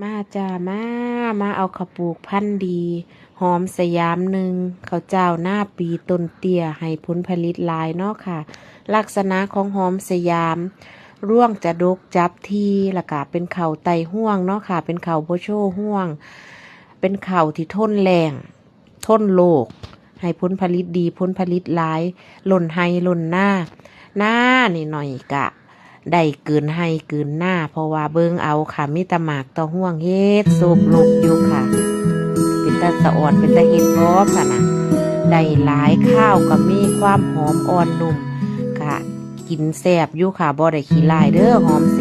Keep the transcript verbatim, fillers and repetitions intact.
มาจ้า มา มาเอาข้าวปลูกพันธุ์ดี หอมสยามหนึ่ง ข้าวเจ้านาปีต้นเตี้ย ให้ผลผลิตหลายเนาะค่ะ ลักษณะของหอมสยาม รวงจะดกจับที แล้วก็เป็นข้าวไต่ฮวงเนาะค่ะ เป็นข้าวบ่โชฮวง เป็นข้าวที่ทนแล้ง ทนโรค ให้ผลผลิตดี ผลผลิตหลาย ล้นไฮ่ล้นนา นานี่หน่อยกะ ได้เกินไฮ่เกินนา เพราะว่าเบิ่งเอาค่ะ มีแต่หมากต่อฮวงเฮ็ดโซบลกอยู่ค่ะ เป็นตาสะออน เป็นตาเฮ็ดบ่ซะนะ ได้หลาย คาวก็มี ความหอมอ่อนนุ่ม กะกินแซ่บอยู่ค่ะ บ่ได้ขี้ร้ายเด้อ หอมส